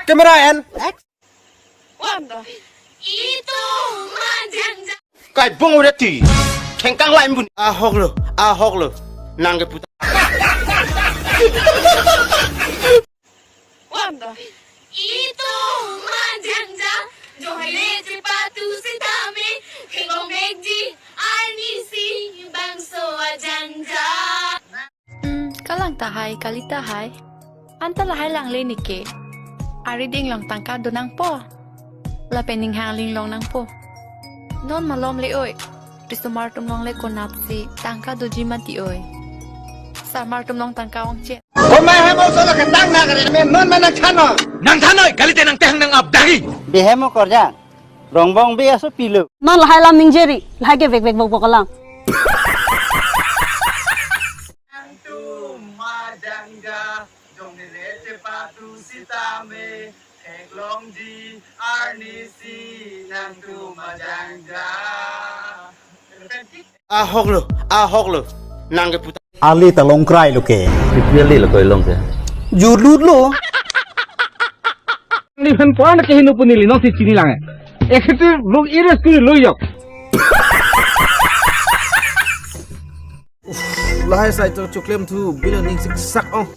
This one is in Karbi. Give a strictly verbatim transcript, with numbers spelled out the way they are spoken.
Camera and act. Wanda. Ito majangja. Kai bong udah ti. Kengkang lain bun. Ahok lo, ahok lo. Nang ke puta. Wanda. Ito majangja. Johile chepatu sitame. Kengkong bekji. Arnisi bangso ajangja. Hmm, kalang tahai, kali tahai. Anta lahai langle neke. Ari ding long tangka do nangpo. Lapen ninghang ling long nangpo. Non malom le oi. Risomar tum longle konatsi tangka doji mati oi. Sarmar tum long tangka ongche. Komai hemo solo ketang na kare men non mana chano. Nang thanoi, kalite nang tehang nang abdagi. Behemo korja. Rongbong be aso pilo. Non lahai lam ningjeri, lahai ke vek vek bok bok alam. Nangtum majangja, jong nile chepatu sitame, theklongji arnisi nangtum majangja. Ahok lo, ahok lo, nang ke puta. Ali ta longkrai lo ke. Sipli ali lo koi long ke. Julut lo. Ni phan puan ke hinu puni li nong si chini lang. Executive lo iris kuri lo yok. Lahai sai to chuklem thu bilo ning siksak ong.